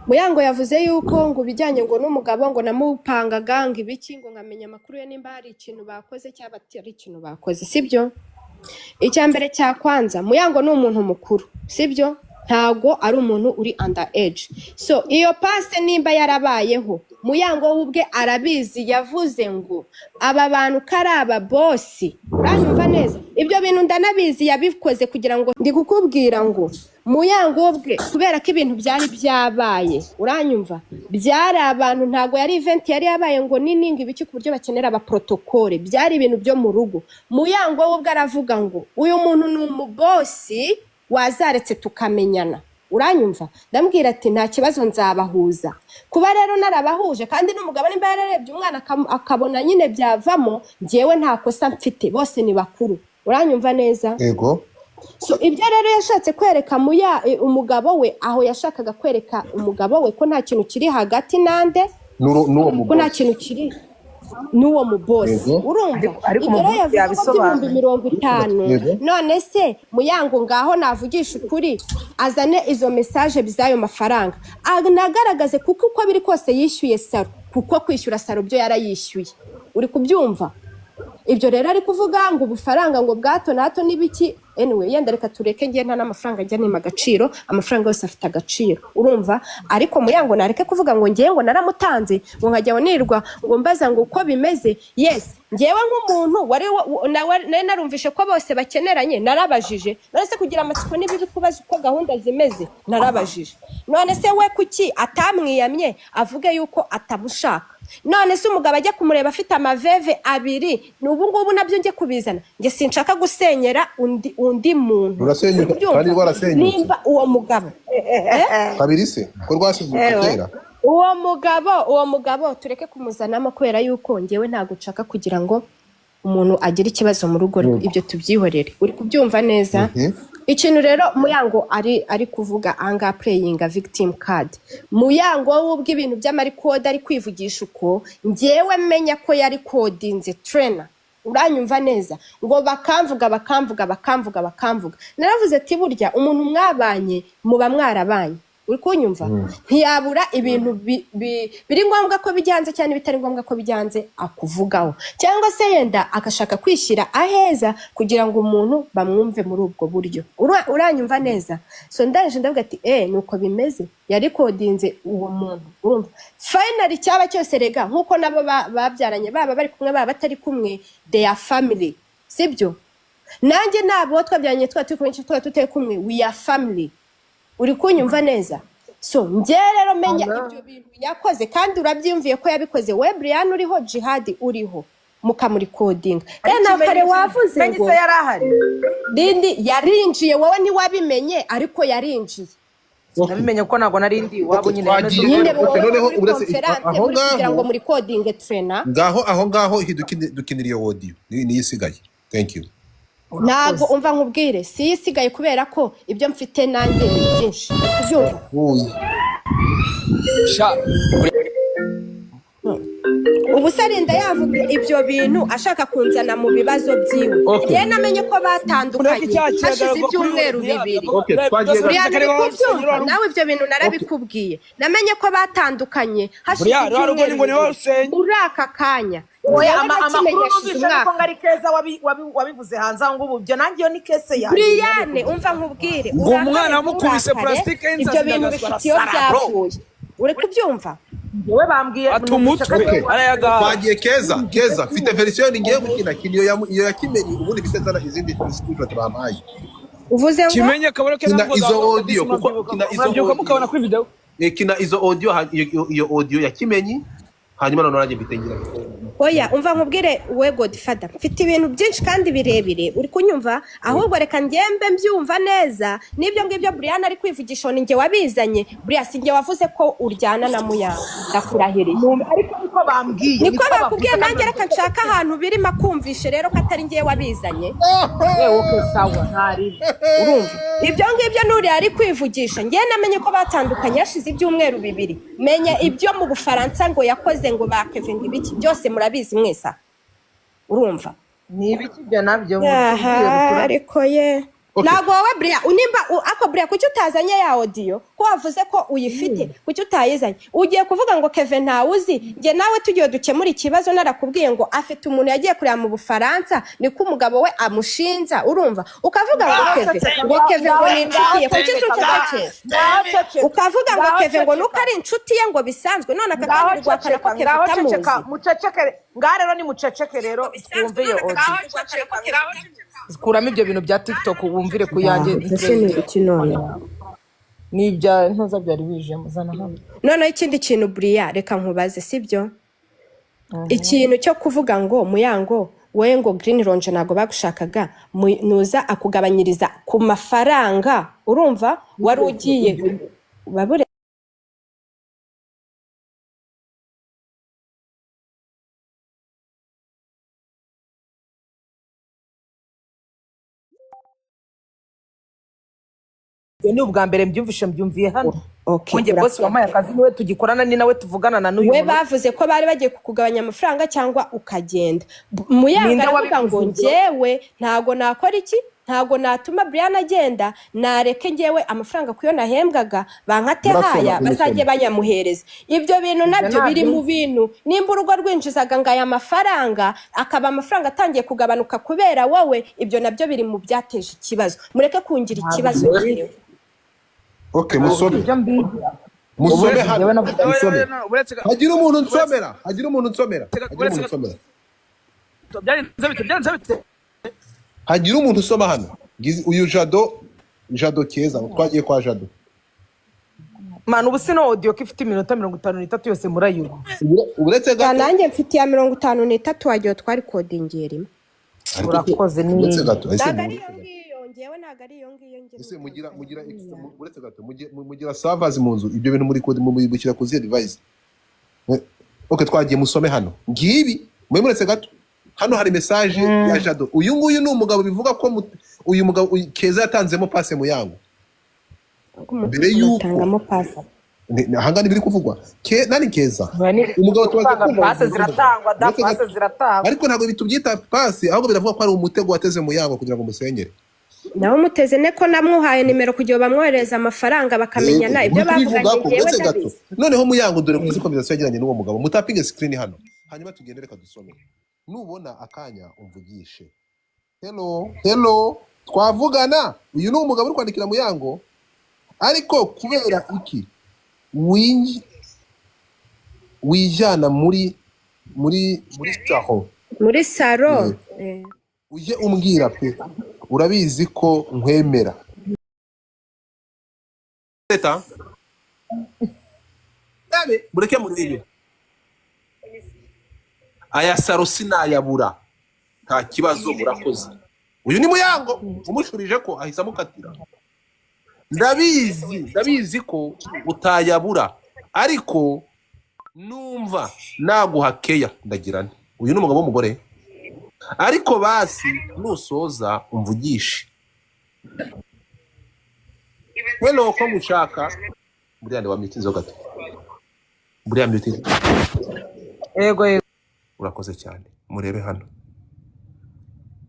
Muyango yavuze yuko ngo ibijyanye ngo n'umugabo ngo namupangaga ngo ibiki, ngo nkamenya amakuru ye, nimba hari ikintu bakoze cyangwa atari ikintu bakoze, sibyo? Icya mbere cya kwanza, Muyango ni umuntu mukuru, sibyo? Ntago ari umuntu uri under age. So iyo past nimba yarabayeho, Muyango we ubwe arabizi. Yavuze ngo aba bantu ko ari aba boss. Uranyumva neza? Ibyo bintu ndanabizi, yabikoze kugira ngo, ndi kukubwira ngo Muyango we ubwe, kubera ko ibintu byari byabaye, uranyumva, byari abantu, ntago yari event yari yabaye ngo nini ngo ibiki ku buryo bakenera abaprotocole. Byari ibintu byo mu rugo. Muyango we ubwe aravuga ngo uyu muntu ni umuboss, wazaretse tukamenyana. Uranyumva? Ndambwira ati nta kibazo, nzabahuza. Kuba rero narabahuje, kandi n'umugabo nimba yararebye umwana akabona nyine byavamo, njyewe nta kosa mfite, bose ni bakuru. Uranyumva neza? Yego. So ibyo rero yashatse kwereka muya umugabo we, aho yashakaga kwereka umugabo we ko nta kintu kiri hagati nande N'uwo ko nta muboss. kintu kiri n'uwo muboss. Yego. Urumva? Ariko Ibyo rero umuboss yavuze ko by'ibihumbi yabisobanuye. 50. Yego. None se Muyango ngaho navugisha ukuri, azane izo message z'ayo mafaranga, anagaragaze, kuko uko biri kose yishyuye salon, kuko kwishyura salon byo yarayishyuye. Uri kubyumva? Ibyo rero ari kuvuga ngo ubufaranga ngo bwa hato na hato n'ibiki, anyway, yenda reka tureke. Ngiye nta n'amafaranga ajya nima agaciro, amafaranga yose afite agaciro, urumva? Ariko Muyango nareke kuvuga ngo ngewe ngo naramutanze, ngo nkajya nirwa ngo mbaza ngo uko bimeze. Yes, ngewe nk'umuntu wari nari narumvishe ko bose bakeneranye, narabajije. None se kugira amatsiko n'ibibi kubaza uko gahunda zimeze? Narabajije. None se we kuki atamwiyamye, avuge yuko atamushaka? None se umugabo ajya kumureba afite amaveve abiri? Ni ubu ngubu nabyo njye kubizana, njye sinshaka gusenyera undi muntu. Rurasenyuka. Uri kubyumva? Kandi rwarasenyutse. Nimba uwo mugabo, eh? Kabiri se ko rwasenyutse Ewe. kera. Uwo mugabo tureke kumuzanamo, kubera yuko njyewe ntabwo nshaka kugira ngo umuntu agire ikibazo mu rugo rwe. Ibyo tubyihorere. Uri kubyumva neza? Mhm. Ikintu rero Muyango ari kuvuga ahangaha, playing victim card, Muyango we ubwe ibintu by'amarecord ari kwivugisha uko, njyewe menya ko yari recordinze trainer. Uranyumva neza? Ngo bakamvuga, bakamvuga, bakamvuga, bakamvuga. Naravuze ati burya umuntu mwabanye, muba mwarabanye, uri kunyumva, ntiyabura ibintu biri ngombwa ko bijya hanze cyangwa bitari ngombwa ko bijya hanze akuvugaho, cyangwa se yenda agashaka kwishyira aheza kugira ngo umuntu bamwumve muri ubwo buryo. Uranyumva neza? So ndangije ndavuga ati nuko bimeze, yarecordinze uwo muntu. Urumva, finally cyaba cyose rega nkuko nabo babyaranye, baba bari kumwe, baba batari kumwe, they are family, sibyo? Nanjye nabo twabyaranye, twaba turi kumwe, twaba tutari kumwe, we are family. Uri kunyumva neza? So njye rero menya ibyo bintu yakoze, kandi urabyiyumviye ko yabikoze, we Brian uriho, Jihad uriho, mukamurecordinga kandi na kare wavuze Kimenyi ngo se yari ahari? Rindi yarinjiye, wowe ntiwabimenye, ariko yarinjiye. Nabimenye ko ntabwo nari ndi iwabo nyine. Twagiye. Nyine Okay, wowe noneho muri uretse conférence aho muri kugira ngo ngaho murecordinge trainer. Ngaho aho ngaho dukinira iyo audio niyo isigaye. Thank you. Ntabwo, umva nkubwire, si yo isigaye, kubera ko ibyo mfite nanjye ni byinshi. Uri kubyumva? Uy. Sha. Ubu se arinda yavuga ibyo bintu ashaka kunzana mu bibazo byiwe? Okay. Njyewe namenye ko batandukanye hashize ibyumweru 2. Okay, twagiye. Brian, uri kubyumva nawe? Ibyo bintu narabikubwiye, namenye ko batandukanye hashize Buriya rero ibyumweru ngo niwe 2. usenya. Muri aka kanya Oya, njyewe amakuru nakimenye hashize numvise nuko umwaka. ngo ari Keza wabivuze hanze aho ngubu, ibyo nanjye iyo ni case yanjye. Brian, umva nkubwire, Ngo urakare umwana wamukubise nturakare, plastique y'insazi ibyo bintu ndagaswa bifite iyo arasara, bro. byavuye. Uri kubyumva? Wowe bambwiye Ata numvise ko umutwe ari Okay. wowe. arayagaha. Twagiye. Keza, Keza, mfite version ngiye gukina. Kina iyo ya Kimenyi, ubundi mfite zana izindi screenshot bampaye. Uvuze ngo? Kimenye akabaro ke. Kina Ntabwo izo audio, kuko kina izo mwabyuka audio. mukabona kuri video. Kina izo audio, iyo audio ya Kimenyi, hanyuma noneho nanjye mfite ngira. Oya, umva nkubwire we Godfather, mfite ibintu byinshi kandi birebire. Uri kunyumva? Ahubwo reka ngembe mbyumva neza n'ibyo ngibyo Brian ari kwivugisha, ni njye wabizanye. Brian, si njye wavuze ko uryana na Muyango, ndakurahiriye. Ariko niko bambwiye. Niko bakubwiye? Bavuze. Nanjye reka nshaka ahantu birimo akumvishe rero ko atari njye wabizanye. Yewe, okay, sawa, ntaribi. Urumva, ibyo ngibyo nuriya ari kwivugisha, njye namenye ko batandukanye hashize ibyumweru 2. Menya ibyo mu Bufaransa ngo yakoze, ngo ba Kevin ngo ibiki, byose murabizi mwese aha. Urumva? Ni ibiki ibyo nabyo? Aha, ariko ye. Okay. Ntabwo wowe buriya nimba ako buriya, kuki utazanye ya audio ko wavuze ko uyifite? Kuki utayizanye? Ugiye kuvuga ngo Keve ntawuzi. Njye nawe tugiye dukemura ikibazo, narakubwiye ngo afite umuntu yagiye kureba mu Bufaransa, niko umugabo we amushinza. Urumva ukavuga ngo Ngaho Keve, ceceka, ngo Keve ngo ni inshuti ye. ngaho Kuki ceceka, ucecekesha? ngaho ceceka, Ukavuga ngo ngaho Keve ngo nuko ceceka. ari inshuti ye ngo bisanzwe, none aka Ngaho kanya uri guhakana ko ceceka, Keve ngaho ceceka, utamuzi. Muceceke ngaho rero, nimuceceke rero twumve iyo audio. Kuramo ibyo bintu bya TikTok, wumvire ku yanjye. Ese ni iki none? Ni ibya ntuza byari bijemo, zana hano. Noneho ikindi kintu, buriya reka nkubaze, sibyo? Ikintu cyo kuvuga ngo Muyango we ngo Green Lounge ntabwo bagushakaga, nuza akugabanyiriza ku mafaranga, urumva wari ugiye babure. Ibyo ni ubwa mbere mbyumvishe, mbyumviye hano. Okay, Njye boss wampaye akazi niwe tugikorana, ni nawe tuvugana na n'uyu we munota. Bavuze ko bari bagiye kukugabanya amafaranga cyangwa ukagenda. Muyango Ninde aravuga ngo wabivuze ibyo? njyewe ntago nakora iki, ntago natuma Brian agenda, nareke njyewe amafaranga kuyo nahembwaga bankate Murasoma, haya bazajye murisoma. Banyamuhereza ibyo bintu nabyo biri mu bintu. Nimba urugo rwinjizaga ngo aya mafaranga akaba amafaranga atangiye kugabanuka kubera wowe, ibyo nabyo biri mu byateje ikibazo. Mureke kungira ikibazo njyewe. Okay, musome. Ibyo mbizi. Musome Njyewe hano. navuga. Musome. Hagira umuntu nsomera, hagira umuntu nsomera, hagira umuntu nsomera. Byagenze bite? Byagenze bite? Hagira umuntu usoma hano. Uyu Jado, Jado Keza, twagiye kwa Jado. Manu, ubu sino audio ko ifite iminota 53 yose murayumva? Uretse Ya, gato. Nanjye mfite iya 53, wagiye twari kodingiye rimwe. Ariko Urakoze, ni uretse gato, ese Ntabwo ari iyo ngiyo ngewe, ntabwo ari iyo ngiyo ngewe. Ese mugira uretse gato, mugira servers mu nzu? Ibyo bintu muri kode mubishyira ku zihe device? Okay, twagiye, musome hano ngibi. Mwe muretse gato, hano hari message ya Jado. Uyu nguyu ni umugabo bivuga ko uyu mugabo Keza yatanzemo passe Muyango mbere yuko Atangamo pasi? Ahangana ibiri kuvugwa nani Keza, umugabo tumaze Gutanga kumva pase ziratangwa da. Uretse Pase gato. ziratangwa. Ariko ntabwo bitubyita pasi, ahubwo biravuga ko ari umutego wateze Muyango kugira ngo musenyere. Nawe umuteze ne ko namwuhaye nimero kugira ngo bamwoherereze amafaranga bakamenyana ibyo Muri kubivuga bavuganye ko ngewe uretse gato. ndabizi. Noneho Muyango, dore kuzi conversation yagiranye n'uwo mugabo. Mutapinge screen hano, hanyuma tugende, reka dusome. Nubona akanya umvugishe. Hello, hello, twavugana? Uyu ni umugabo uri kwandikira Muyango. Ariko kubera iki wijyana muri saho? Muri saro. Ujye umbwira pe, urabizi ko nkwemera. Leta Ebe, mureke murebe aya saro sinayabura, nta kibazo, murakoze. Uyu ni Muyango umushurije ko ahise amukatira. Ndabizi, ndabizi ko utayabura, ariko numva naguha keya. Ndagira nti uyu ni umugabo w'umugore, ariko basi nusoza umvugishe. Hello, ko ngushaka. Buriya ni wa mitinzo gato, buriya mitinzo. Yego, yego. Urakoze cyane. Murebe hano,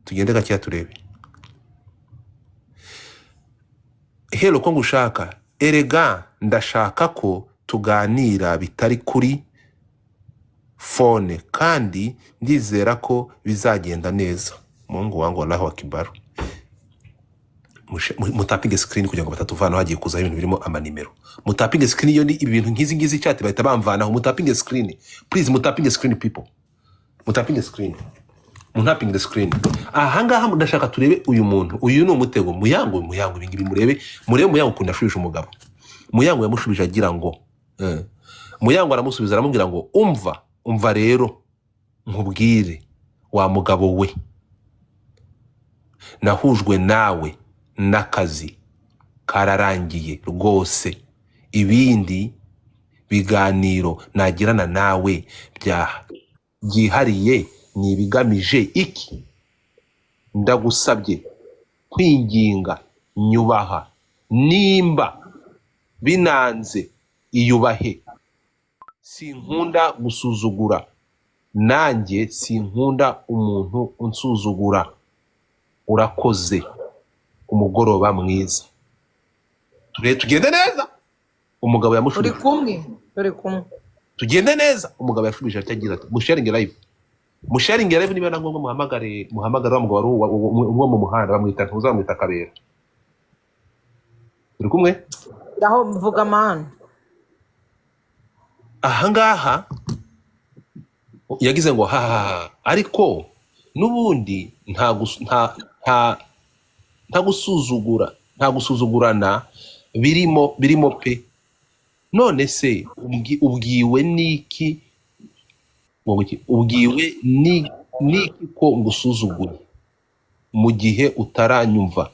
tugende gakeya turebe. Hello, ko ngushaka erega, ndashaka ko tuganira bitari kuri phone, kandi ndizera ko bizagenda neza. Mungu wangu, wallahu akibaru. Mutapinge screen kugira ngo batatuvanaho, hagiye kuzaho ibintu birimo amanimero. Mutapinge screen. Iyo ni ibintu nk'izi ngizi chat bahita bamvanaho. Mutapinge screen please, mutapinge screen people, mutapinge screen, muntapinge the screen. Ahangaha ndashaka turebe uyu muntu. Uyu ni umutego. Muyango, Muyango, ibingibi murebe, murebe Muyango ukuntu yashubije umugabo. Muyango yamushubije agira ngo Muyango aramusubiza aramubwira ngo umva, umva rero nkubwire wa mugabo we, nahujwe nawe n'akazi kararangiye rwose, ibindi biganiro nagirana nawe byihariye ni ibigamije iki? Ndagusabye kwinginga nyubaha, nimba binanze iyubahe. Sinkunda gusuzugura, nanjye sinkunda umuntu unsuzugura. Urakoze. Umugoroba mwiza. Tugende neza. Umugabo Turi yamushubije. kumwe, turi kumwe. Tugende neza. Umugabo yashubije ati, agira ati: "Musharinge live, musharinge live, niba na ngombwa muhamagare, muhamagare wa mugabo wari umwe mu muhanda bamwita, ntuzamwita Kabera." Turi kumwe. Aho mvuga mani. Ahangaha yagize ngo hahaha, ariko n'ubundi nta gusuzugura, nta gusuzugurana birimo, birimo pe. None se ubwiwe n'iki ngo iki? Ubwiwe n'iki ko ngusuzuguye mu gihe utaranyumva?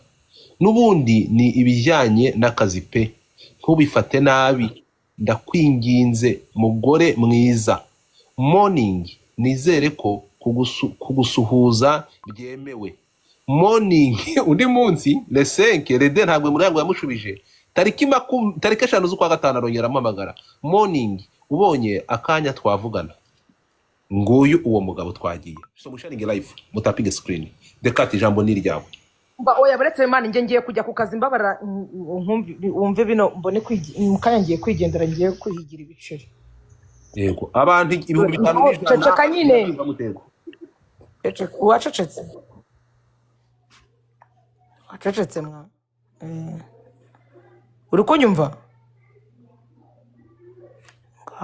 N'ubundi ni ibijyanye n'akazi pe, ntubifate nabi, ndakwinginze mugore mwiza. Morning, nizere ko kugusuhuza byemewe. Morning. Undi munsi le 5 rede, ntabwo Muyango yamushubije. Tariki 5 z'ukwa gatanu arongera amuhamagara: "Morning, ubonye akanya twavugana?" Nguyu uwo mugabo twagiye. So musharinge live, mutapinge screen. Dekati, ijambo ni iryawe. Mba oya, baretse mani, njye ngiye kujya ku kazi. Mbabara wumve bino, mbone mu kanya ngiye kwigendera, ngiye kwihigira ibiceri. Yego, abantu 5100. Ceceka nyine. Mutego. Ceceka. Uwacecetse, wacecetse mwa. Uri kunyumva?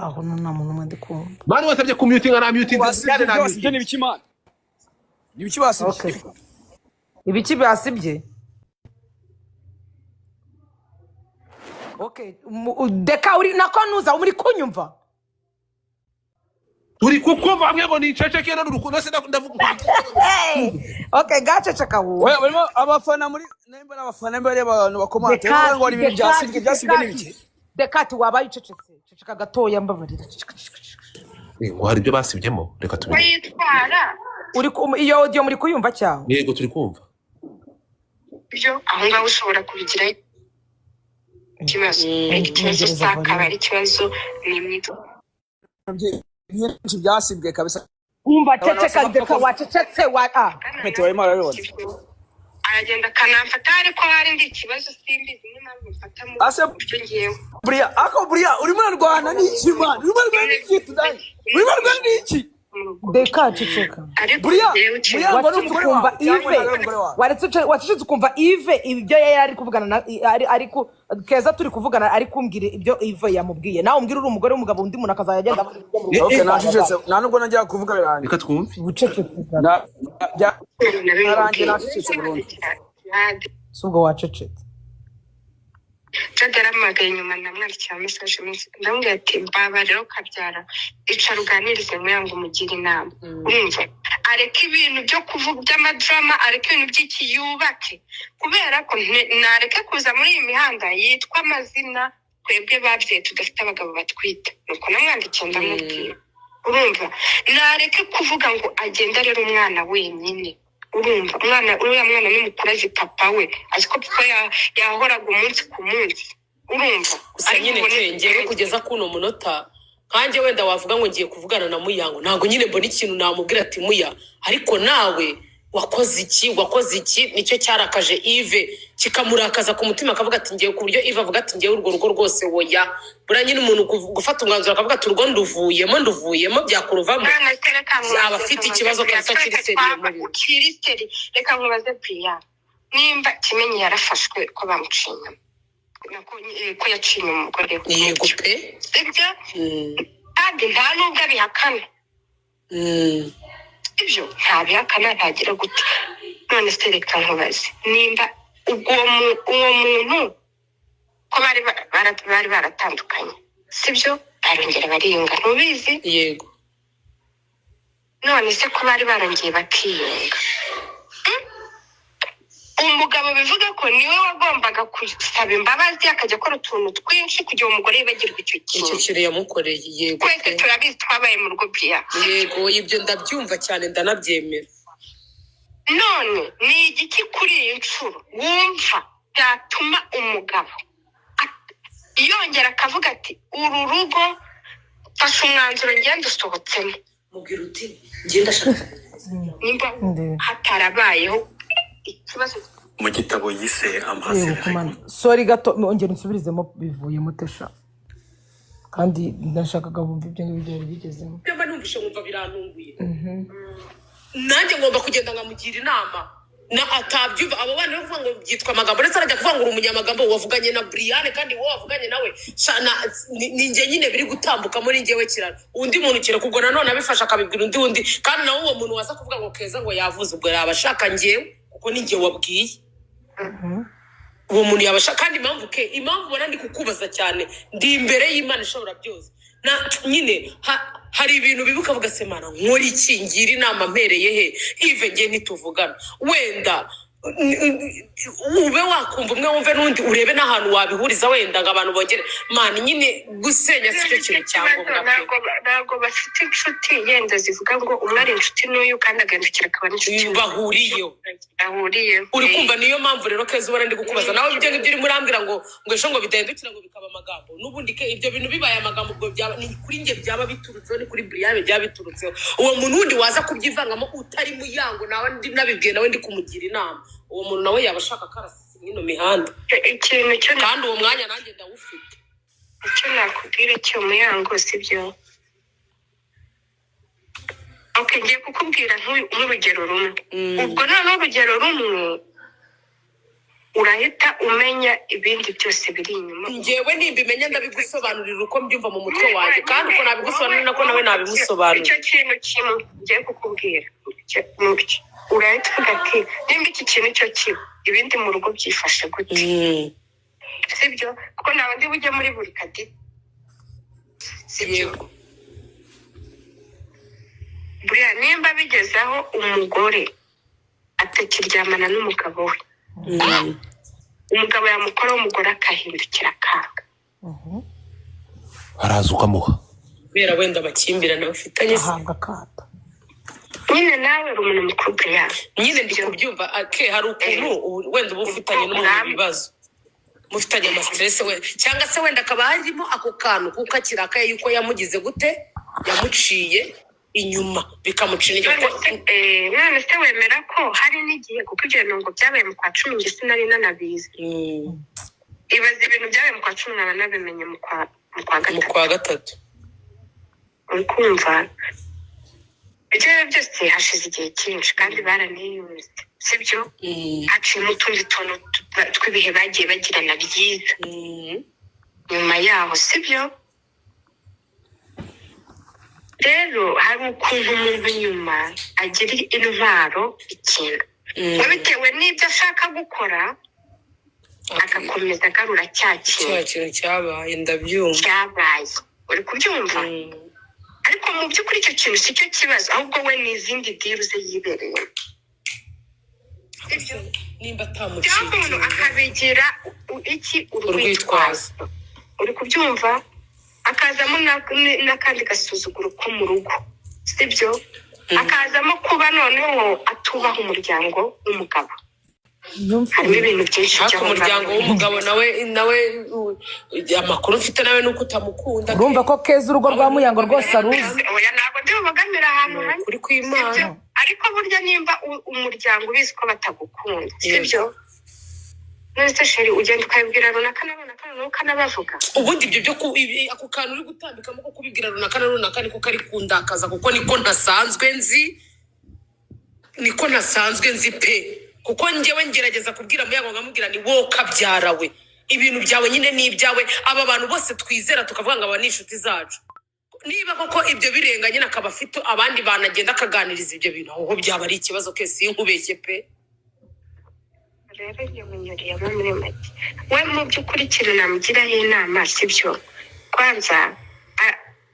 Ngaho nta muntu umwe ndi kumva. Mani, wasabye kumyutinga, na mutinze. Basibye na ibyo basibye ni ibiki man? Ni ibiki basibye? Okay, ibiki basibye? Okay, deka uri nako nuza muri kunyumva? Turi kukumva. Bamwe ngo niceceke none urukundo se ndavuga. Hey! Okay, gaceceka wowe. Oya, barimo abafana muri nimba n'abafana, nimba ari abantu bakomanta Dekati, ngo hari ibintu byasibwe. Dekati, Byasibwe ni Dekati. ibiki? Dekati, wabaye ucecetse, ceceka gatoya, mbabarira. Ceceka, ceceka, ceceka. Ngo hari ibyo basibyemo, reka Ko tumenye. yitwara. Iyo audio muri kuyumva cyangwa? Yego, turi kumva. Byo aho ngaho ushobora kubigiraho ikibazo, ariko ikibazo si Ntegereza akaba volume. ari ikibazo, ni imyitwarire. Byinshi byasibwe kabisa. Umva. Abantu Ceceka. basaba Deka, ko wacecetse wa ah. comment barimo barabibona. Aragenda akanamfata, ariko hari ndi ikibazo, simbizi n'impamvu mfata mu Ase buryo ngewe. buriya, ako buriya urimo urarwana n'iki man? Urimo urarwana n'iki today? Urimo urarwana n'iki? Deka, ceceka. Ariko Buriya ngewe ikintu Muyango ni Wacecetse umugore ukumva wawe cyangwa Ive? ntabwo ari umugore wawe? Waretse wacecetse ukumva Ive ibyo yari ari kuvugana na ari ku Keza, turi kuvugana, ari kumbwira ibyo Ive yamubwiye. Nawe umbwira, uri umugore w'umugabo, undi muntu akazajya agenda avuga ibyo mu rugo. Okay, nacecetse, nta nubwo najya kuvuga, birangiye. Reka twumve. Ucecetse gato. Byarangiye. Nabimubwiye. Nacecetse burundu. Si ubwo wacecetse? Jade yarampamagaye nyuma, ndamwandikira message iminsi, ndamubwira ati: "Mbaba rero kabyara, icara uganirize Muyango, umugire inama, urumva, areke ibintu byo kuvuga by'amadrama, areke ibintu by'iki, yubake, kubera ko nareke kuza muri iyi mihanda yitwa amazina twebwe babyeyi tudafite abagabo batwite." Nuko namwandikiye, ndamubwira, urumva, nareke kuvuga ngo agende arera umwana wenyine. Urumva, umwana, uriya mwana ni mukuru, azi papa we, azi ko papa yahoraga umunsi ku munsi, urumva. Gusa Ariko nyine ubone ke ngewe kugeza kuno munota, nkanjye wenda wavuga ngo ngiye kuvugana na Muyango, ntabwo nyine mbona ikintu namubwira ati: "Muya, ariko nawe wakoze iki, wakoze iki?" Nicyo cyarakaje Ive, kikamurakaza ku mutima, akavuga ati ngewe, ku buryo Ive avuga ati: "Ngewe urwo rugo rwose woya." Buriya nyine umuntu gufata umwanzuro akavuga ati: "Urugo nduvuyemo, nduvuyemo," byakuruvamo. None se reka nkubaze, Yaba afite ikibazo nkubaze kabisa Priya, kiri twese sérieux twaba muri we. Kiri sérieux. Reka nkubaze Priya, nimba Kimenyi yarafashwe ko bamuciye inyuma, nako ko yaciye inyuma umugore we. Yego pe. Sibyo? Kandi nta nubwo abihakana. Ibyo ntabihakana, ntagira gute. None se reka nkubaze, nimba ubwo uwo muntu ko bari baratandukanye, sibyo, barongera bariyunga, ntubizi? Yego. None se ko bari barongeye bakiyunga, Umugabo bivuga ko niwe wagombaga gusaba imbabazi, akajya akora utuntu twinshi kugira ngo umugore yibagirwe icyo Icyo kintu. kintu yamukoreye, yego Twese pe. turabizi, twabaye mu rugo, Priya. Yego, ibyo ndabyumva cyane, ndanabyemera. None ni igiki kuri iyi nshuro wumva byatuma umugabo yongera akavuga ati: "Uru rugo mfashe umwanzuro, ngenda usohotsemo"? Mubwira uti: "Ngenda ashaka." Nimba Ndebe. hatarabayeho ikibazo. Mu gitabo yise Yego Embrasser. Kumana, sorry gato, ongera unsubizemo, bivuyemo tesha, kandi ndashakaga bumva ibyo ngibyo byari bigezemo. Ibyo mba numvise, nkumva birantunguye. Nanjye ngomba kugenda nkamugira inama na atabyumva. Abo bana bari kuvuga ngo byitwa amagambo, ndetse arajya kuvuga ngo uri umunyamagambo, wavuganye na Brian, kandi wowe wavuganye nawe. Ni njye nyine biri gutambukamo, ni njyewe kiraro. Undi muntu kereka ubwo nanone abifashe akabibwira undi wundi, kandi nawe uwo muntu waza kuvuga ngo Keza ngo yavuze, ubwo yaba ashaka njyewe, kuko ni njye wabwiye uwo muntu yabasha. Kandi impamvu ke, impamvu ubona ndi kukubaza cyane, ndi imbere y'Imana ishobora byose, na nyine hari ibintu bibi ukavuga: "Se Mana, nkora iki? Ngira inama mpereye he?" Ive ngiye ntituvugana, wenda ube wakumva umwe, wumve n'undi, urebe n'ahantu wabihuriza, wenda ngo abantu bongere. Mana nyine, gusenya si cyo kintu cyangombwa pe. Ntabwo bafite inshuti yenda zivuga ngo umwe ari inshuti n'uyu, kandi agahindukira akaba n'inshuti n'uyu. Bahuriyeho. Bahuriyeho. Uri kumva? Niyo mpamvu rero, Keza, ubona ndi kukubaza nawe ibyo ngibyo urimo urambwira ngo ejo ngo bidahindukira ngo bikaba amagambo. N'ubundi ke, ibyo bintu bibaye amagambo, ubwo byaba ni kuri njye byaba biturutseho, ni kuri Brian byaba biturutseho. Uwo muntu wundi waza kubyivangamo utari Muyango, nawe ndi nabibwiye, nawe ndi kumugira inama, uwo muntu nawe yaba ashaka karasisi mw'ino mihanda. Ikintu cyo Kandi uwo mwanya nanjye ndawufite. Icyo nakubwira cyo, Muyango, sibyo? Okay, ngiye kukubwira nk'urugero rumwe. Ubwo noneho urugero rumwe urahita umenya ibindi byose biri inyuma. Njyewe nimbimenya ndabigusobanurira uko mbyumva mu mutwe wanjye, kandi uko nabigusobanurira nako nawe nabimusobanurira. Icyo kintu kimwe ngiye kukubwira, urahita uvuga ati: "Nimba iki kintu cyo kiba, ibindi mu rugo byifashe gute?" Sibyo? Kuko ntawe ndi bujye muri buri kadi, sibyo? Yego. Buriya nimba bigeze aho umugore atakiryamana n'umugabo we, umugabo yamukoraho umugore akahindukira akanga, Haraza ukamuha. Kubera wenda amakimbirane bafitanye se? Ahabwa akato. Nyine nawe uri umuntu mukuru, Brian. Nyine ndi kubyumva ake. Hari ukuntu wenda uba ufitanye n'umuntu ibibazo, mufitanye ama stress we, cyangwa se wenda akaba harimo ako kantu kuko akirakaye yuko yamugize gute, yamuciye inyuma, bikamuca intege. None Kuko se none se wemera ko hari n'igihe, kuko ibyo bintu ngo byabaye mu kwa 10, njye sinari nanabizi. Ibaze ibintu byabaye mu kwa 10, nkaba nabimenye mu kwa Mu gatatu. kwa gatatu. Uri kumva? Ibyo ari byo byose hashize igihe cyinshi kandi baraniyunze, sibyo? Haciyemo utundi tuntu tw'ibihe bagiye bagirana byiza nyuma yaho, sibyo? Rero hari ukuntu umuntu nyuma agira intwaro, ikintu ngo bitewe n'ibyo ashaka gukora, agakomeza agarura cya kintu. Cya kintu cyabaye, ndabyumva. Cyabaye, uri kubyumva? Ariko mu by'ukuri icyo kintu si cyo kibazo, ahubwo we ni izindi deal ze yibereyemo. Nimba Cyangwa umuntu atamuciye akabigira iki? Urwitwazo. Urwitwazo, uri kubyumva? Akazamo n'akandi gasuzuguro ko mu rugo, sibyo? Akazamo kuba noneho atubaha umuryango w'umugabo. Harimo ibintu byinshi. Ariko by'aho umuryango ngaho. w'umugabo nawe amakuru mfite nawe ni uko utamukunda. Urumva ko Keza urugo rwa Muyango rwose aruzi. Oya, ntabwo ndi bubogamire ahantu hamwe. Kuri kw'Imana. Sibyo? Ariko burya nimba umuryango ubizi ko batagukunda, sibyo? None se chéri, ugenda ukabibwira runaka na runaka, noneho ukanabavuga? Ubundi ibyo byo ako kantu uri gutambikamo ko kubibwira runaka na runaka niko kari kundakaza, kuko niko ntasanzwe nzi, niko ntasanzwe nzi pe. Kuko njyewe ngerageza kubwira Muyango, nkamubwira ni wowe kabyara we, ibintu byawe nyine ni ibyawe. Aba bantu bose twizera tukavuga ngo aba ni inshuti zacu, niba koko ibyo birenga nyine akaba afite abandi bantu agenda akaganiriza ibyo bintu, aho byaba ari ikibazo ke, sinkubeshye pe. Rero njye munyuriyemo muri make, we mu by'ukuri ikintu namugiraho inama, sibyo? Kwanza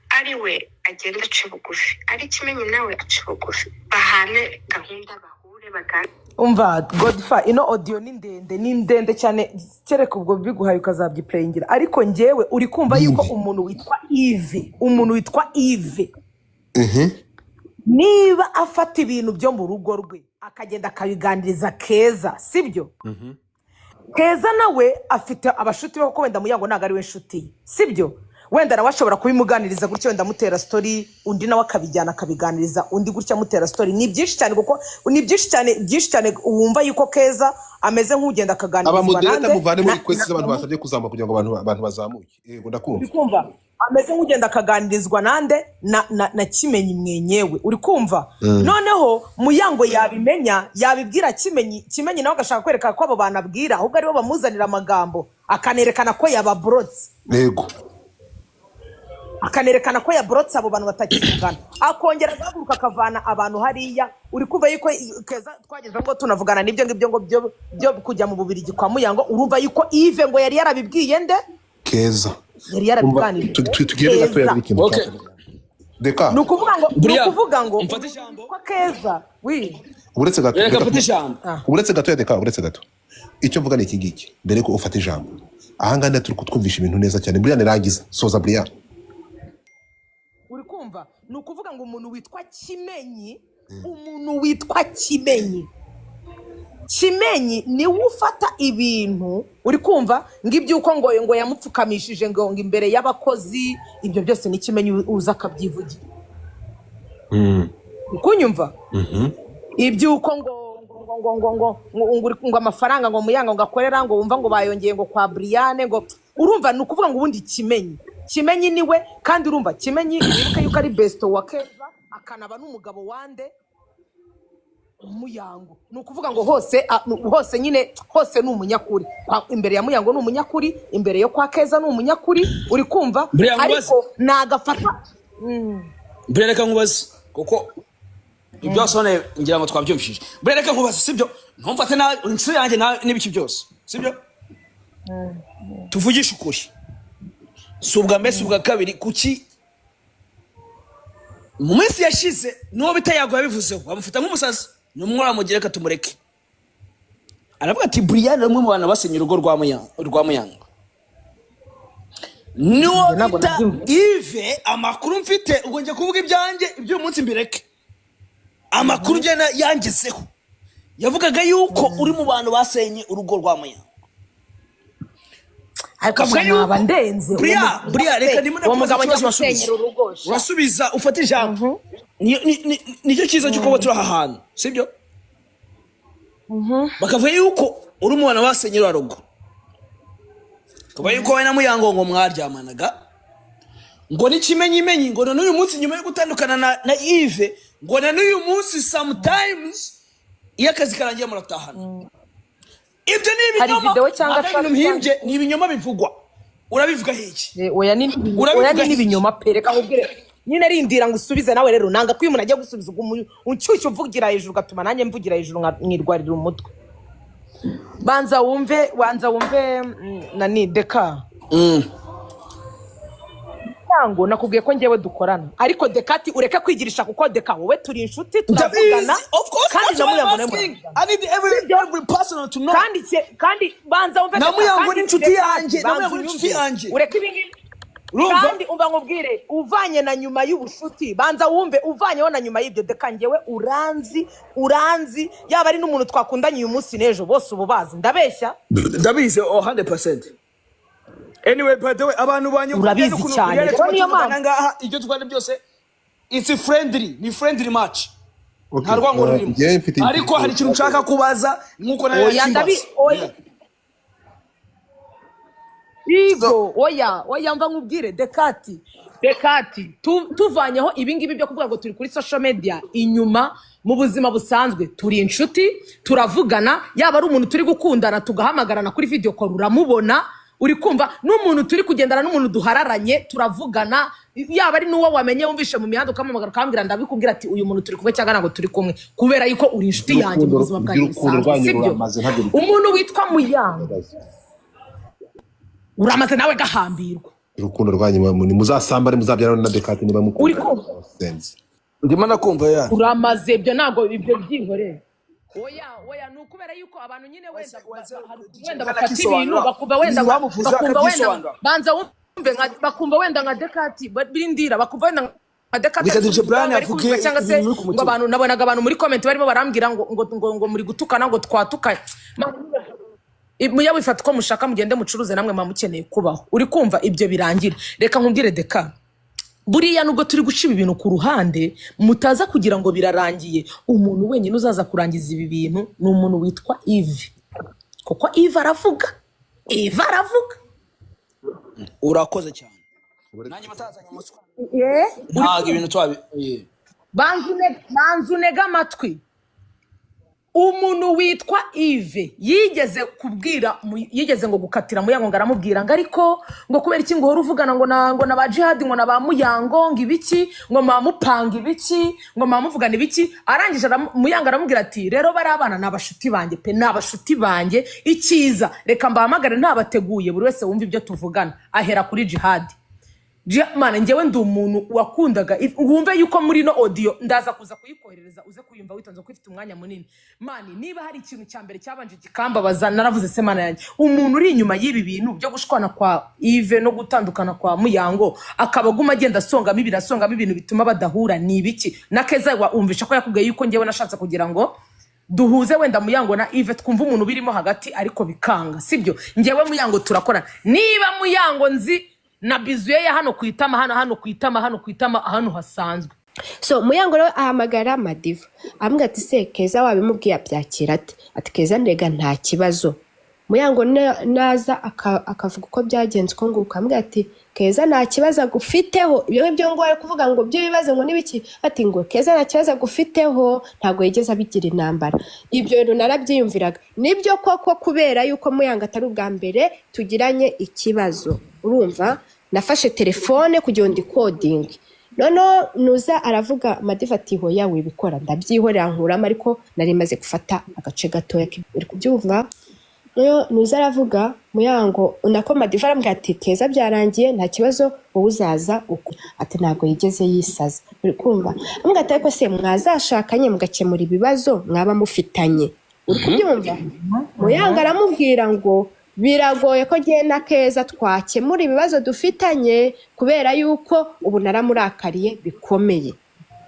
ari we agenda aca bugufi, ari Kimenyi nawe aca bugufi, bahane gahunda, bahure, baganire. Umva Godfa, ino audio ni ndende, ni ndende cyane, kereka ubwo biguhaye ukazabyiplayingira. Ariko njyewe uri kumva yuko umuntu witwa Yves, umuntu witwa Yves, niba afata ibintu byo mu rugo rwe akagenda akabiganiriza Keza, sibyo? Keza nawe afite abashuti be, kuko wenda Muyango ntabwo ari we nshuti ye, sibyo? Wenda nawe ashobora kubimuganiriza gutyo, wenda amutera story, undi nawe akabijyana akabiganiriza undi gutya, amutera story. Ni byinshi cyane, kuko ni byinshi cyane, byinshi cyane. Wumva yuko Keza ameze nk'ugenda akaganirizwa Abamodereta, nande muvanemo na, request na, z'abantu basabye kuzamuka kugira ngo abantu bazamuke. Yego, ndakumva. Uri kumva ameze nk'ugenda akaganirizwa nande? Na Kimenyi mwenyewe, uri kumva? Noneho Muyango yabimenya, yabibwira Kimenyi, Kimenyi nawe agashaka kwereka ko abo bantu abwira ahubwo aribo bamuzanira amagambo, akanerekana ko yababorotse. Akanerekana ko yaborotse abo bantu batakivugana, akongera agahaguruka akavana abantu hariya. Uri kumva yuko Keza twageze ngo tunavugana n'ibyo ngibyo ngo byo kujya mu Bubirigi kwa Muyango. Urumva yuko Yves ngo yari yarabibwiye nde? Keza. Yari Umva, yarabiganiriye tugende gatoya Keza. kuri ikintu Okay. cyacu reka. Ni Buriya, ukuvuga ngo mfate ijambo. ko Keza wi Uretse gato, Reka reka mfate ijambo. Uretse gatoya, reka, uretse gato. Icyo mvuga ni iki ngiki, mbere ko ufata ijambo, ahangaha turi kutwumvisha ibintu neza cyane. Brian, rangiza, soza, Brian. Uri kumva, ni ukuvuga ngo umuntu witwa Kimenyi, umuntu witwa Kimenyi, Kimenyi niwe ufata ibintu, uri kumva, ngo iby'uko ngo yamupfukamishije ngo imbere y'abakozi, ibyo byose ni Kimenyi uza akabyivugira. Uri kunyumva? Iby'uko ngo amafaranga ngo Muyango ngo akorera, ngo wumva ngo bayongeye ngo kwa Briane, ngo urumva, ni ukuvuga ngo ubundi Kimenyi niwe. Kandi urumva Kimenyi, wibuke yuko ari besto wa Keza, akanaba n'umugabo wande? Muyango. Ni ukuvuga ngo hose hose nyine, hose ni umunyakuri. Imbere ya Muyango ni umunyakuri, imbere yo kwa Keza ni umunyakuri, uri kumva? Buriya nkubaze. Ariko nagafata. Buriya reka nkubaze, kuko ibyo wasobanuye ngira ngo twabyumvishije. Buriya reka nkubaze, sibyo? Ntumfate nabi, uri inshuti yanjye nawe n'ibiki byose, sibyo? Tuvugishe ukuri, si ubwa mbere, si ubwa kabiri. Kuki mu minsi yashize n'uwo bita Yago yabivuzeho, bamufata nk'umusazi, ni umwe uramugira, reka tumureke, aravuga ati Brian ni umwe mu bantu basenye urugo rwa Muyango, niwo Ntabwo bita nabyumva. Yves. Amakuru mfite, ubwo njya kuvuga ibyanjye, iby'uyu munsi mbireke, amakuru njye yangezeho yavugaga yuko uri mu bantu basenye urugo rwa Muyango. Ariko Kavuga sha, naba yuko ndenze uwo Buriya, mugabo buriya reka ndimo uwo ndakubaza mugabo ajya ikibazo, urasubiza. gusenyera urugo sha. Urasubiza, ufate ijambo. Nicyo cyiza cyo kuba turi aha hantu, sibyo? Bakavuga yuko uri mu bantu basenye ruriya rugo, kuba yuko wowe na Muyango ngo mwaryamanaga, ngo n'ikimenyimenyi ngo na n'uyu munsi nyuma yo gutandukana na Yves, ngo na n'uyu munsi sometimes iyo akazi karangiye muratahana. Ibyo ni Hari ibinyoma? video cyangwa Ntabwo ari ibintu mpimbye, ni ibinyoma bivugwa. Urabivuga iki? Oya, ni Urabivuga oya, ni iki? n'ibinyoma pe. Reka nkubwire nyine, rindira ngo usubize nawe. Rero nanga ko iyo umuntu agiye gusubiza ubwo unshyushyu uvugira hejuru, ugatuma nanjye mvugira hejuru nkirwarira umutwe. Banza wumve, banza wumve. Nani deka ntango nakubwiye ko njyewe dukorana, ariko Dekati ureke kwigirisha, kuko Deka wowe turi inshuti, turavugana. Ndabizi, of course, Kandi that's na why I'm Muyango nawe asking. muravugana. I need every person to know. Kandi banza wumve Na Deka, Muyango kandi ni inshuti Dekati, yanjye, na banza Muyango ni inshuti unyumve. yanjye. Ureke ibi ngibi. Urumva? Kandi umva nkubwire, uvanye na nyuma y'ubushuti, banza wumve, uvanyeho na nyuma y'ibyo, Deka njyewe uranzi, uranzi, yaba ari n'umuntu twakundanye uyu munsi n'ejo, bose ubu bazi. Ndabeshya? Ndabizi, oh, 100%. Anyway, by the way, abantu banyu Urabizi cyane. Rero niyo mpamvu. Ngaha ibyo tugana byose, it's friendly, ni friendly match. Okay, Nta rwango rurimo. Njyewe mfite Ariko hari ikintu nshaka kubaza nk'uko nawe Oya, ndabi yakimbaza. oya. Igo, oya, oya, mva nkubwire Dekati, Dekati, tuvanyeho ibingibi byo kuvuga ngo turi kuri social media, inyuma mu buzima busanzwe turi inshuti, turavugana. Yaba ari umuntu turi gukundana, tugahamagarana kuri video call, uramubona, uri kumva? N'umuntu turi kugendana, n'umuntu duhararanye, turavugana. Yaba ari n'uwo wamenye, wumvishe mu mihanda, ukamuhamagara ukambwira, ndabikubwira ati uyu muntu turi kumwe cyangwa ntabwo turi kumwe, kubera yuko uri inshuti yanjye mu buzima bwanjye Iby'urukundo busanzwe. rwanyu Sibyo? ruramaze, ntabwo Umuntu witwa Muyango uramaze nawe gahambirwa. Urukundo rwanyu muzasambane, muzabyarane na Dekati niba Uri mukunda. kumva? Sense. Ndimo nakumva ya. Uramaze, ibyo ntabwo, ibyo byihorere. Oya, oya, ni ukubera yuko abantu nyine wenda hari ukuntu wenda bafata ibintu bakumva wenda Bamuvuze bakumva wenda akabyisobanura. Banza wumve, bakumva wenda nka Dekati birindira, bakumva wenda nka Dekati Reka ari DJ kuvuga, Brian bari avuge kuvuga cyangwa se ibintu biri ku ngo mutima. Abantu nabonaga, abantu muri comment barimo barambwira ngo muri gutukana, ngo twatukanye. Man, Mujya wifata uko mushaka, mugende mucuruze, namwe muba mukeneye kubaho. Uri kumva? Ibyo birangira. Reka nkubwire, Deka, buriya nubwo turi guca ibi bintu ku ruhande, mutaza kugira ngo birarangiye. Umuntu wenyine uzaza kurangiza ibi bintu ni umuntu witwa Yves, kuko Yves aravuga, Yves aravuga. Urakoze cyane. Nanjye batazanye umuswa, ntabwo ibintu twabi Banza unege amatwi. Umuntu witwa Yves yigeze kubwira yigeze ngo gukatira Muyango, ngo aramubwira ngo ariko ngo kubera iki ngo uhora uvugana ngo na ba Jihadi, ngo na ba Muyango, ngo ibiki, ngo muba mupanga ibiki, ngo muba muvugana ibiki? Arangije Muyango aramubwira ati: "Rero bari abana ni abashuti banjye pe, ni abashuti banjye. Icyiza reka mbahamagare ntabateguye, buri wese wumva ibyo tuvugana." Ahera kuri Jihadi. Mana, njyewe ndi umuntu wakundaga wumve yuko muri no audio ndaza kuza kuyikoherereza, uze kuyumva witonze kuko ifite umwanya munini. Mani, niba hari ikintu cya mbere cyabanje kikambabaza, naravuze: "Se Mana yanjye, umuntu uri inyuma y'ibi bintu byo gushwana kwa Yves no gutandukana kwa Muyango, akaba aguma agenda asongamo ibintu, asongamo ibintu bituma badahura, ni ibiki?" Na Keza wumvisha ko yakubwiye yuko njyewe nashatse kugira ngo duhuze wenda Muyango na Yves, twumve umuntu birimo hagati, ariko bikanga. Sibyo? Njyewe Muyango turakorana. Niba Muyango nzi na bizu ye ya hano ku itama, hano, hano ku itama, hano ku itama, hano hasanzwe. So Muyango rero ahamagara Madiva, aramubwira ati: "Se Keza wabimubwiye abyakira ate?" Ati: "Keza ndega nta kibazo." Muyango naza akavuga uko byagenze uko nguko, akamubwira ati: "Keza nta kibazo agufiteho." Ibyo ngibyo ngo ari kuvuga ngo by'ibibazo ngo n'ibiki, ati ngo Keza nta kibazo agufiteho, ntabwo yigeze abigira intambara. Ibyo bintu narabyiyumviraga, nibyo koko, kubera yuko Muyango atari ubwa mbere tugiranye ikibazo. Urumva, nafashe telefone kugira ngo ndikodinge. Noneho nuza aravuga, Madiva ati: "Hoya, wibikora." Ndabyihorera, nkuramo, ariko nari maze gufata agace gatoya. Uri kubyumva? Noneho nuza aravuga, Muyango, nako Madiva arambwira ati: "Keza byarangiye, nta kibazo, wowe uzaza uko." Ati: "Ntabwo yigeze yisaza." Uri kumva? Amubwira ati: "Ariko se mwazashakanye mugakemura ibibazo mwaba mufitanye?" Uri kubyumva? Muyango aramubwira ngo biragoye ko ngiye na Keza twakemura ibibazo dufitanye, kubera yuko ubu naramurakariye bikomeye.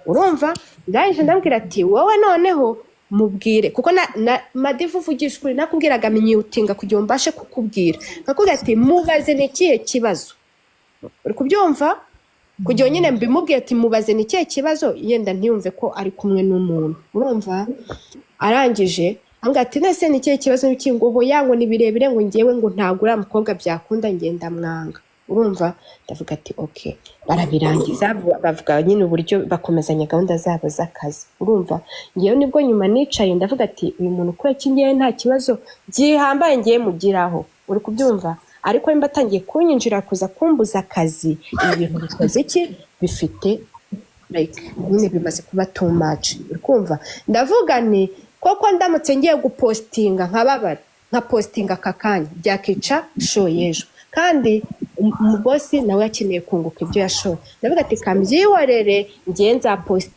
Urumva, ndangije ndambwira ati: "Wowe noneho mubwire," kuko na Madiva, uvugisha ukuri, nakubwiraga myutinga kugira ngo mbashe kukubwira, nkakubwira ati: "Mubaze ni ikihe kibazo." Uri kubyumva? Kugira ngo nyine mbimubwire ati: "Mubaze ni ikihe kibazo," yenda ntiyumve ko ari kumwe n'umuntu. Urumva, arangije ambwira ati: "Nese ni ikihe kibazo?" N'iki ngo: "Hoya," ngo ni birebire, ngo ngewe ngo ntabwo uriya mukobwa byakunda, ngenda mwanga. Urumva, ndavuga ati: "Okay." Barabirangiza, bavuga nyine uburyo bakomezanya gahunda zabo z'akazi. Urumva, ngewe nibwo nyuma nicaye ndavuga ati: "Uyu muntu kubera iki ngewe nta kibazo gihambaye ngiye mugiraho?" Uri kubyumva? Ariko nimba atangiye kunyinjira, kuza kumbuza akazi, ibi bintu bikoze iki? Bifite like nyine bimaze kuba too much. Uri kumva? Ndavuga nti: "Koko ndamutse ngiye gupostinga nkababara, nkapostinga aka kanya, byakica show y'ejo, kandi umubosi nawe akeneye kunguka ibyo yashoye." Ndavuga ati: "Kambyihorere, ngiye nzapost."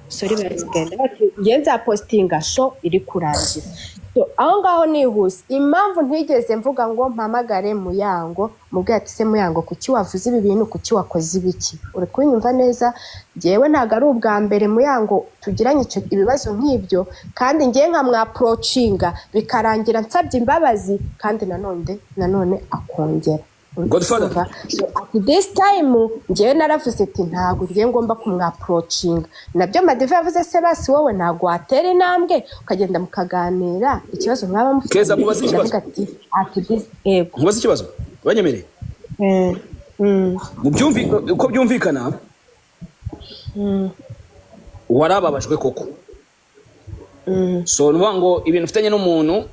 Sorry, baragenda bati: "Ngiye nzapostinga show iri kurangira." So, aho ngaho nihuse, impamvu ntigeze mvuga ngo mpamagare Muyango mubwire ati: "Se Muyango, kuki wavuze ibi bintu? Kuki wakoze ibiki?" Uri kunyumva neza? Ngewe ntabwo ari ubwa mbere Muyango tugiranye ibibazo nk'ibyo, kandi ngewe nkamwapproachinga bikarangira nsabye imbabazi, kandi nanone akongera. Uri Godfather. kubyumva? So at this time ngewe naravuze ati: "Ntabwo ngewe ngomba kumwapproachinga." Nabyo Madiva yavuze: "Se basi wowe ntabwo watera intambwe ukagenda mukaganira ikibazo mwaba mufite?" Keza, mubaze ikibazo. Ndavuga ati at this, yego. Nkubaze ikibazo, banyemereye? Mu uko byumvikana, warababajwe koko. So ni ukuvuga ngo ibintu ufitanye n'umuntu,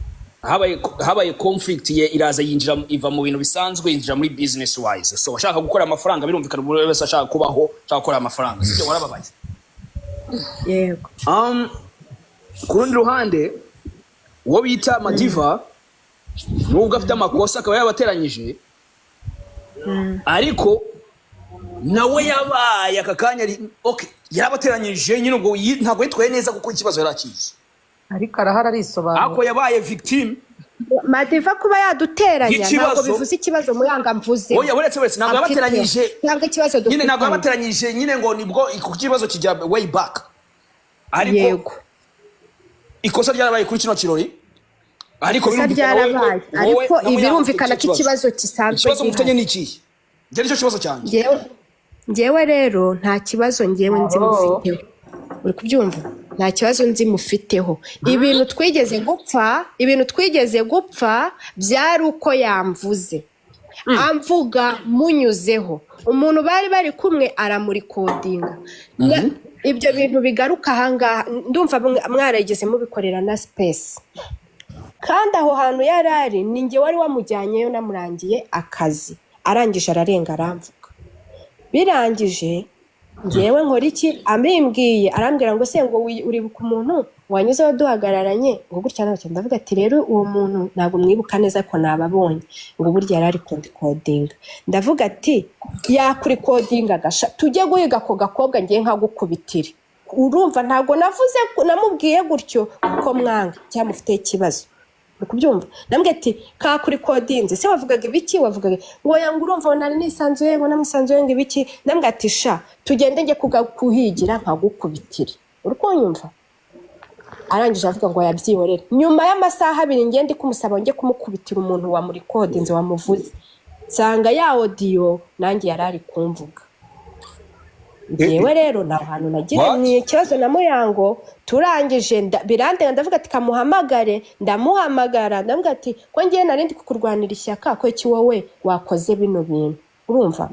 habaye conflict ye, iraza yinjira, iva mu bintu bisanzwe, yinjira muri business wise. So ashaka gukora amafaranga, birumvikana, umuntu wese ashaka kubaho, ashaka gukora amafaranga, sibyo? Warababaye. Yego. Ku rundi ruhande, uwo bita Madiva, nubwo afite amakosa akaba yabateranyije, ariko nawe yabaye aka kanya okay, yarabateranyije nyine, ubwo ntabwo yitwaye neza kuko ikibazo yari akizi. Ariko arahari arisobanura. Ariko yabaye victim. Madiva kuba yaduteranya ntabwo Ikibazo- bivuze ikibazo Muyanga mvuze. Oya, uretse ntabwo yabateranyije. Cyangwa ikibazo Nyine ntabwo dufitanye. yabateranyije nyine ngo nibwo, kuko ikibazo kijya way back, ariko Yego. Ikosa ryarabaye kuri kino kirori, ariko Ikosa birumvikana wowe ko ryarabaye, wowe ariko na Muyango birumvikana mufite ko ikibazo gisanzwe Ikibazo mufitanye gihari. ni ikihe? Njye nicyo kibazo cyanjye. Njyewe rero nta kibazo njyewe nzi mufiteho, uri kubyumva? Nta kibazo nzi mufiteho. Ibintu twigeze gupfa byari uko yamvuze, amvuga munyuzeho umuntu bari bari kumwe aramurikodinga. Ibyo bintu bigaruka ahangaha, ndumva mwarigeze mubikorera na space, kandi aho hantu yari ari ni njye wari wamujyanyeyo, namurangiye akazi. Arangije ararenga aramvuga. Birangije ngewe nkora iki? Abimbwiye arambwira ngo se ngo uribuka umuntu wanyuzeho duhagararanye ngo gutya na gutya? Ndavuga ati rero uwo muntu ntabwo mwibuka neza, ariko nababonye. Ngo burya yari ari kundikodinga. Ndavuga ati yakurikodinga gasha, tujye guhiga ako gakobwa ngiye nkagukubitire. Urumva, ntabwo navuze namubwiye gutyo kuko mwanga cyangwa mufiteho ikibazo, uri kubyumva? Nambwiye ati kakurikodinze se, wavugaga ibiki? Wavugaga ngo yanga, urumva ngo nari nisanzuye, ngo namwisanzuye, ngo ibiki. Nambwiye ati sha, tugende njye kuhigira nkagukubitire, uri kunyumva? Arangije avuga ngo yabyihorere. Nyuma y'amasaha 2 ngende ndi kumusaba njye kumukubitira umuntu wamurikodinze wamuvuze, nsanga ya audio nanjye yari ari kumvuga. Njyewe rero nta hantu nagiranye ikibazo na Muyango. Turangije birandenga, ndavuga ati kamuhamagare. Ndamuhamagara, ndavuga ati ko ngiye nari ndi kukurwanira ishyaka, ko iki wowe wakoze bino bintu? Urumva,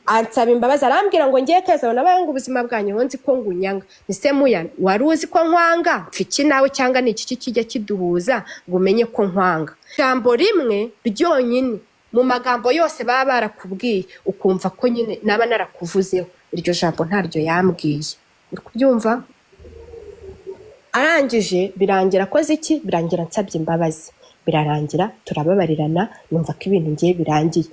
ansaba imbabazi, arambwira ngo ngiye keza nabaye ngo ubuzima bwanyu ngo nzi ko ngunyanga. Ese Muya, wari uzi ko nkwanga? Mfa iki nawe cyangwa ni iki kijya kiduhuza ngo umenye ko nkwanga? Ijambo rimwe ryonyine mu magambo yose baba barakubwiye ukumva ko nyine naba narakuvuzeho, iryo jambo ntaryo yambwiye, uri kubyumva? Arangije birangira akoze iki? Birangira nsabye imbabazi, birarangira turababarirana, numva ko ibintu ngiye birangiye.